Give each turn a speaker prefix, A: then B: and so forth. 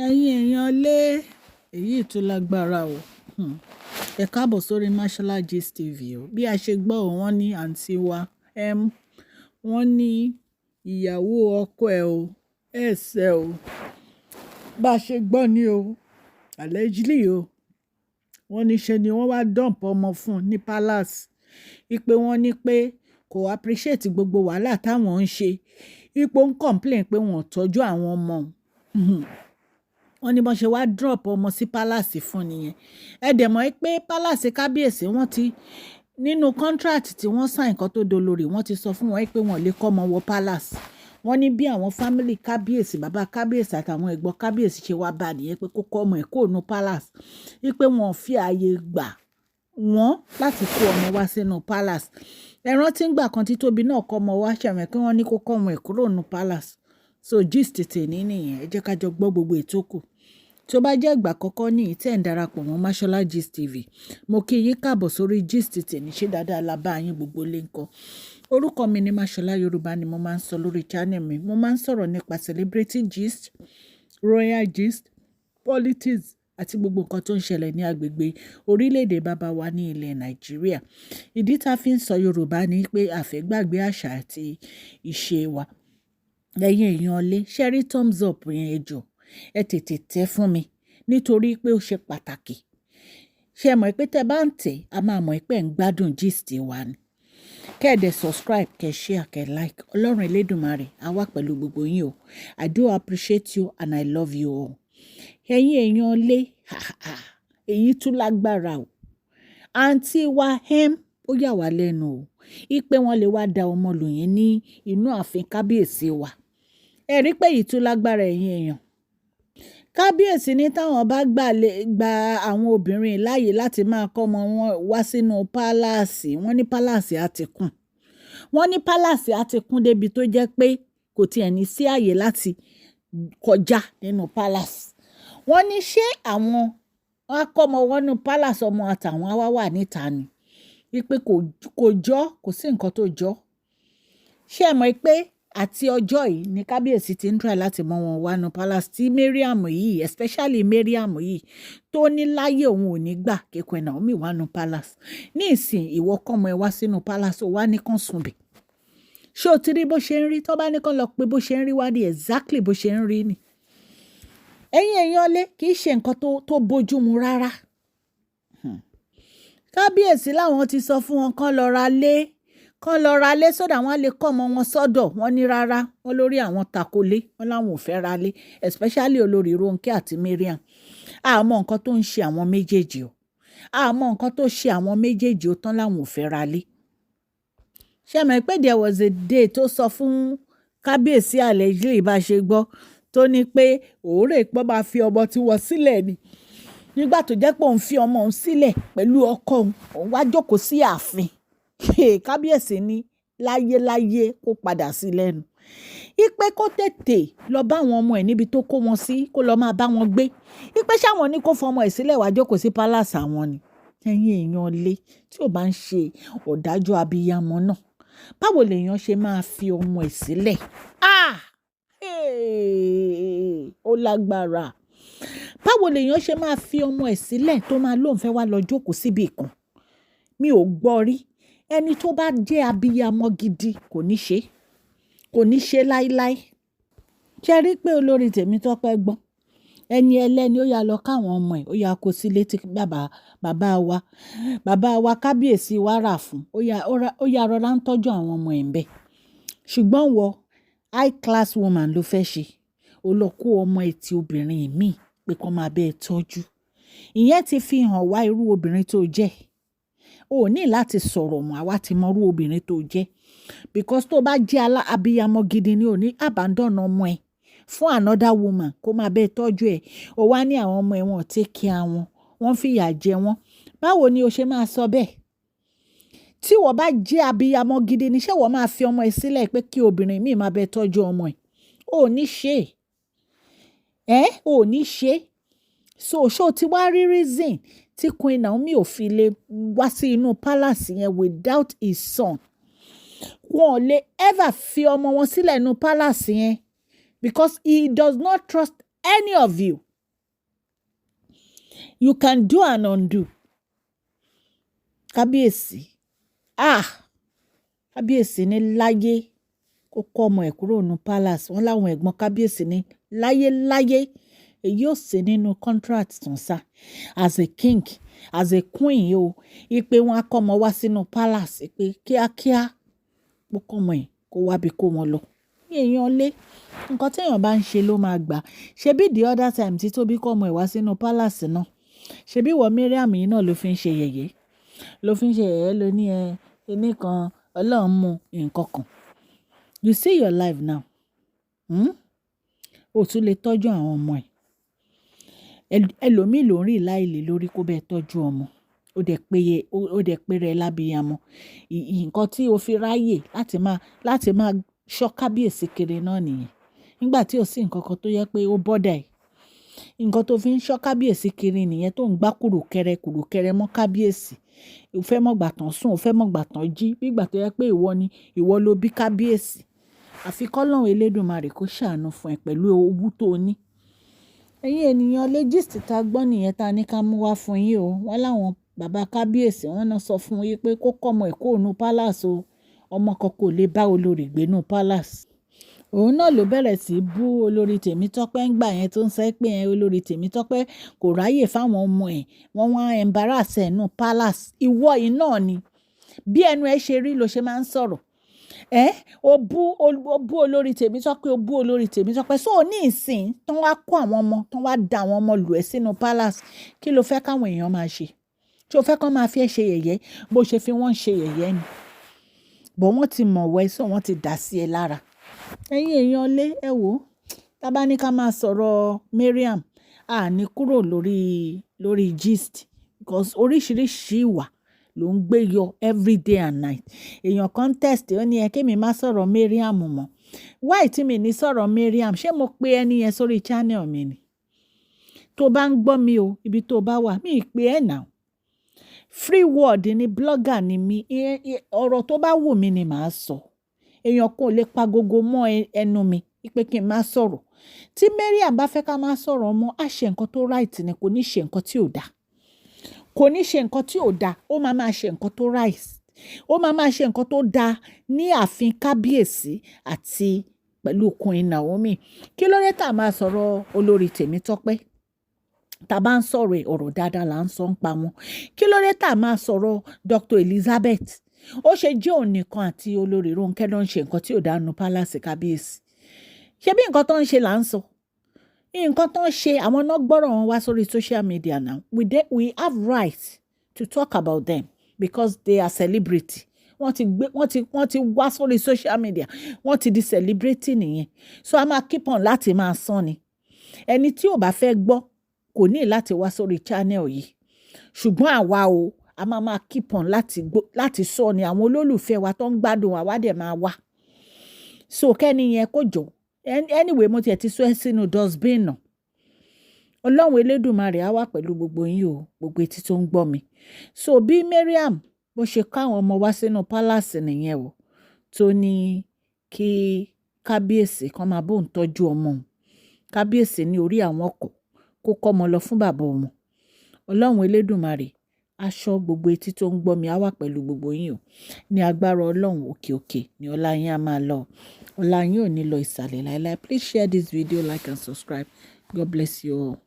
A: Ẹ̀yin èèyàn lé, èyí tún lágbára o. Ẹ káàbọ̀ sórí Mashola Gist TV o. Bí a ṣe gbọ́, wọ́n ní àǹtí wa M, wọ́n ní ìyàwó ọkọ ẹ̀ o, ẹ̀sẹ̀ o. Bá ṣe gbọ́ ni o, allegedly o. Wọ́n ní ṣe ni wọ́n wá dump ọmọ fún un ní palace. Wípé wọ́n ní pé kò appreciate gbogbo wàhálà táwọn ń ṣe. Wípé ó ń complain pé wọ́n ò tọ́jú àwọn ọmọ òun. Wọ́n ní bọ́n ṣe wá drop ọmọ sí palace fún nìyẹn. Ẹ dẹ̀ mọ̀ pé palace kábíyèsí, wọ́n ti nínú contract tí wọ́n sign kan tó dolórí, wọ́n ti sọ fún wọn pé wọ́n lè kọ́ ọmọ wọ palace. Wọ́n ní bí àwọn family kábíyèsí, bàbá kábíyèsí àtàwọn ẹ̀gbọ́n kábíyèsí ṣe wá bá nìyẹn pé kó kọ́ ọmọ ẹ̀ kúrò nínú palace. Wípé wọn ò fi ààyè gbà wọ́n láti kó ọmọ wá sínú palace. Ẹ rántí ìgbà kan tí Tóbi náà kọ́ ọmọ wá ṣẹ̀mẹ̀ kí wọ́n ní kó kọ́ ọmọ ẹ̀ kúrò nínú palace. So gist tèní nìyẹn. Ẹ jẹ́ ká jọ gbọ́ gbogbo ètò kù. Tí ó bá jẹ́ ìgbà àkọ́kọ́ ní tí ẹ̀ ń darapọ̀ mọ́ Mashola Gist TV, mo kí yín káàbọ̀ sórí gist tèní. Ṣé dáadáa la bá yín, gbogbo lé ńkọ́? Orúkọ mi ni Mashola. Yorùbá ni mo máa ń sọ lórí channel mi. Mo máa ń sọ̀rọ̀ nípa celebrity gist, royal gist, politics àti gbogbo nǹkan tó ń ṣẹlẹ̀ ní agbègbè orílẹ̀-èdè bàbá wa ní ilẹ̀ Nàìjíríà. Ìdí tá a fi ń sọ Yorùbá ni pé a fẹ́ gbàgbé àṣà àti ìṣe wa. Ẹ̀yin èèyàn lé, ṣé rí thumbs up yẹn, ẹ jọ̀ọ́, ẹ tètè tẹ̀ fún mi nítorí pé ó ṣe pàtàkì. Ṣé ẹ mọ̀ pé tẹ́ bá ń tẹ̀, a máa mọ̀ pé ẹ̀ ń gbádùn gist wa ni. Kẹ́ ẹ dẹ̀ subscribe, kẹ́ share, kẹ́ like. Ọlọ́run Elédùmarè á wà pẹ̀lú gbogbo yín o. I do appreciate you and I love you all. Ẹ̀yin èèyàn lé, èyí tún lágbára o. Àǹtí wa M, ó yà wá lẹ́nu o. Wípé wọ́n lè wá da ọmọ lù yín ní inú ààfin kábíyèsí wa. Ẹ rí pé èyí tún lágbára, ẹ̀yin èèyàn. Kábíyèsí ní táwọn bá gba àwọn obìnrin láàyè láti máa kọ́ ọmọ wọn wá sínú palace, wọ́n ní palace á ti kún. Wọ́n ní palace á ti kún débi tó jẹ́ pé kò tiẹ̀ ní sí ààyè láti kọjá nínú palace. Wọ́n ní ṣé àwọn wọ́n á kọ́ ọmọ wọn nínú palace, ọmọ àtàwọn á wá wà níta ni? Wípé kò jọ́, kò sí nǹkan tó jọ́. Ṣé ẹ mọ̀ pé àti ọjọ́ yìí ni kábíyèsí ti ń try láti mú wọn wá nínú palace, tí Mariam yìí, especially Mariam yìí, tó ní láyé òun ò ní gbà kí Queen Naomi wá nínú palace. Ní ìsìn, ìwọ kọ́ ọmọ ẹ wá sínú palace, ó wá ní kàn sùn bẹ̀. Ṣé o ti rí bó ṣe ń rí? Tó bá ní kàn lọ pé bó ṣe ń rí wá ní exactly bó ṣe ń rí ni. Ẹ̀yin èèyàn lé, kì í ṣe nǹkan tó bójú mu rárá. Kábíyèsí láwọn ti sọ fún wọn kán lọ ra lé sọ́dọ̀ àwọn lè kọ́ ọmọ wọn sọ́dọ̀. Wọ́n ní rárá, wọ́n lórí àwọn takolé, wọ́n láwọn ò fẹ́ ra lé, especially olórí Ronke àti Mariam. Àmọ́ nǹkan tó ń ṣe àwọn méjèèjì o, àmọ́ nǹkan tó ṣe àwọn méjèèjì o tán láwọn ò fẹ́ ra lé. Ṣé ẹ mọ̀ pé there was a day tó sọ fún kábíyèsí, allegedly bá ṣe gbọ́, tó ní pé òórè pọ́n máa fi ọmọ tí wọ́n sílẹ̀ ni, nígbà tó jẹ́ pé òun fi ọmọ òun sílẹ̀ pẹ̀lú ọkọ òun, òun wá jókòó sí ààfin. Kábíyèsí ní láyéláyé kó padà sí lẹ́nu, ipe kó tètè lọ bá àwọn ọmọ ẹ̀ níbi tó kó wọn sí, kó lọ máa bá wọn gbé. Ipe ṣáwọn ní kó fọmọ ẹ̀ sílẹ̀ wá jókòó sí palace àwọn ni? Ẹ̀yin èèyàn lé, tí ò bá ń ṣe ọ̀dájú abiyamọ náà, báwo lèèyàn ṣe máa fi ọmọ ẹ̀ sílẹ̀? Ah, ó lágbára. Báwo lèèyàn ṣe máa fi ọmọ ẹ̀ sílẹ̀ tó máa lóun fẹ́ wá lọ jókòó síbì kan? Mi ò gbọ́ rí. Ẹni tó bá jẹ́ abiyamọ gidi kò ní ṣe, kò ní ṣe láíláí. Ṣé rí pé olórí Tèmítọ́pẹ́ gbọ́n? Ẹni ẹlẹ́ni, ó yá lọ káwọn ọmọ ẹ̀, ó yá kó sílé tí bàbá bàbá wa kábíyèsí wa rà fún. Ó yá rọra ń tọ́jú àwọn ọmọ ẹ̀ ń bẹ̀. Ṣùgbọ́n wọ high class woman ló fẹ́ ṣe, ó lọ kó ọmọ ẹ̀ tí obìnrin míì pé kó máa bẹ́ẹ̀ tọ́jú. Ìyẹn ti fi hàn wá irú obìnrin tó jẹ́. O ò ní láti sọ̀rọ̀ mọ́, àwa ti mọ irú obìnrin tó jẹ́. Because tó bá jẹ́ abiyamọ gidi ni, ò ní abandon ọmọ ẹ̀ fún another woman kó máa bẹ́ẹ̀ tọ́jú ẹ̀. Ó wá ní àwọn ọmọ ẹ̀, wọn take care wọn, wọ́n fìyà jẹ wọ́n. Báwo ni o ṣe máa sọ bẹ́ẹ̀? Tí wọ́n bá jẹ́ abiyamọ gidi ni, ṣé wọ́n máa fi ọmọ ẹ̀ sílẹ̀ pé kí obìnrin míì máa bẹ́ẹ̀ tọ́jú ọmọ ẹ̀? O ò ní ṣe ẹ́, o ò ní ṣe. So ṣó ti wá rí reason tí Queen Naomi ò fi lè wá sí inú palace yẹn without his son? Wọn ò lè ever fi ọmọ wọn sílẹ̀ nínú palace yẹn because he does not trust Any of you, you can do and undo. Kábíyèsí, ah, kábíyèsí ní láyé kó kọ́ ọmọ ẹ̀ kúrò ní palace. Wọ́n láwọn ẹ̀gbọ́n kábíyèsí ní láyé láyé, èyí ò sí nínú contract tán sá as a king, as a queen o, ipe wọn á kọ́ ọmọ wá sínú palace, pé kíákíá kó kọ́ ọmọ ẹ̀ kó wá bí kó wọn lọ. Ní èèyàn lé, nǹkan tí èèyàn bá ń ṣe ló máa gbà. Ṣebí the other time tí Tóbi kọ́ ọmọ ẹ̀ wá sínú palace náà, ṣebí ìwọ Mariam yìí náà ló fi ń ṣe yẹ̀yẹ́, ló fi ń ṣe yẹ̀yẹ́, ló ní ẹ kíní kan, Ọlọ́run mú nǹkan kan. You see your life now. O tún lè tọ́jú àwọn ọmọ ẹ̀. Ẹlòmíì ló ń rìn láìlè lórí kó bẹ́ẹ̀ tọ́jú ọmọ. Ó dẹ̀ péye, ó dẹ̀ pé rẹ̀ lábiyamọ. Nǹkan tí o fi ráyè láti máa ṣọ́ kábíyèsí kiri náà nìyẹn. Nígbà tí ò sí nǹkan kan tó yẹ pé ó bother ẹ. Nǹkan tó fi ń ṣọ́ kábíyèsí kiri nìyẹn, tó ń gbá kùrùkẹrẹ kùrùkẹrẹ mọ́ kábíyèsí. O fẹ́ mọ̀ gbà tán sùn, o fẹ́ mọ̀ gbà tán jí. Bí ìgbà tó jẹ pé ìwọ ni, ìwọ ló bí kábíyèsí. Àfi kọ́lọ́run Elédùmarè kó ṣàánú fún ẹ pẹ̀lú owó tó ní. Ẹ̀yin ènìyàn lé, gist ta gbọ́ nìyẹn ta ní ká mú wá fún yín o. Wọ́n láwọn bàbá kábíyèsí wọ́n náà sọ fún yín pé kó kọ́ ọmọ ẹ̀ kúrò nínú palace o. Ọmọ kan kò lè bá olórí gbé nínú palace. Òun náà ló bẹ̀rẹ̀ sí í bú olórí Tèmítọ́pẹ́ ńgbà yẹn, tó ń sọ pé ẹ olórí Tèmítọ́pẹ́ kò ráyè fáwọn ọmọ ẹ̀, wọ́n wá embarrass ẹ̀ nínú palace. Ìwọ yìí náà ni, bí ẹnu ẹ ṣe rí ló ṣe máa ń sọ̀rọ̀. Ẹ́ o bú olórí Tèmítọ́pẹ́, o bú olórí Tèmítọ́pẹ́. So ní ìsìn tó wá kó àwọn ọmọ, tó wá da àwọn ọmọ lù ẹ́ sínú palace, kí ló fẹ́ káwọn èèyàn máa ṣe? Tí o fẹ́ kó máa fi ẹ́ ṣe yẹ̀yẹ́ bó ṣe fi wọ́n ṣe yẹ̀yẹ́ ni? But wọ́n ti mọ̀ wẹ́, so wọ́n ti dà sí ẹ lára. Ẹ̀yin èèyàn lé, ẹ wò ó. Tá bá ní ká máa sọ̀rọ̀ Mariam, a ní kúrò lórí gist, because oríṣiríṣi ìwà ló ń gbé yọ every day and night. Èèyàn kan text, ó ní ẹ kí mi má sọ̀rọ̀ Mariam mọ́. Why tí mi ní sọ̀rọ̀ Mariam? Ṣé mo pe ẹni yẹn sórí channel mi ni? Tó bá ń gbọ́ mi o, ibi tó bá wà, mi ì pè ẹ́ now. Free word ni, blogger ni mí. Ọ̀rọ̀ tó bá wù mí ni màá sọ. Èèyàn kò lè pa gogo mọ́ ẹnu mi pé kí n má sọ̀rọ̀. Tí Mariam bá fẹ́ ká má sọ̀rọ̀ mọ́, á ṣe nǹkan tó right ni, kò ní ṣe nǹkan tí ò da. Kò ní ṣe nǹkan tí ò da, ó máa máa ṣe nǹkan tó right. Ó máa máa ṣe nǹkan tó da ní ààfin kábíyèsí àti pẹ̀lú Queen Naomi. Kí ló dé tá a máa sọ̀rọ̀ olórí Tèmítọ́pẹ́? Tá a bá ń sọ̀rọ̀, ọ̀rọ̀ dáadáa là ń sọ ń pa wọn. Kí ló dé tá a máa sọ̀rọ̀ Dr. Elizabeth? Ó ṣe jẹ́ òun nìkan àti olórí Rónkẹ́ ló ń ṣe nǹkan tí ò dáa nínú palace kábíyèsí? Ṣé bí nǹkan tó ń ṣe là ń sọ? Nǹkan tó ń ṣe, àwọn náà gbọ́rọ̀ wọn wá sórí social media now. We have right to talk about them because they are celebrity. Wọ́n ti gbé, wọ́n ti wá sórí social media, wọ́n ti di celebrity nìyẹn. So a máa keep on láti máa sọ ni. Ẹni tí ò bá fẹ́ gbọ́ kò ní láti wá sórí channel yìí, ṣùgbọ́n àwa o, a máa máa keep on láti sọ ni. Àwọn olólùfẹ́ wa tó ń gbádùn wa wá dẹ̀ máa wá. So kẹ́ni yẹn kó jọ. Anyway, mo tiẹ̀ ti sọ ẹ́ sínú dustbin náà. Ọlọ́run Elédùmarè á wà pẹ̀lú gbogbo yín o, gbogbo etí tó ń gbọ́ mi. So bí Mariam bó ṣe káwọn ọmọ wá sínú palace nìyẹn o, tó ní kí kábíyèsí kan máa bóun tọ́jú ọmọ òun. Kábíyèsí ní orí àwọn ọkọ̀ kó kọ́ ọmọ lọ fún bàbá ọmọ. Ọlọ́run Elédùmarè aṣọ gbogbo etí tó ń gbọ́ mi á wà pẹ̀lú gbogbo yín o. Ní agbára Ọlọ́run, òkè òkè ní ọlá yín á máa lọ. Ọlá yín ò ní lọ ìsàlẹ̀ láéláé. Please share this video, like and subscribe. God bless you all.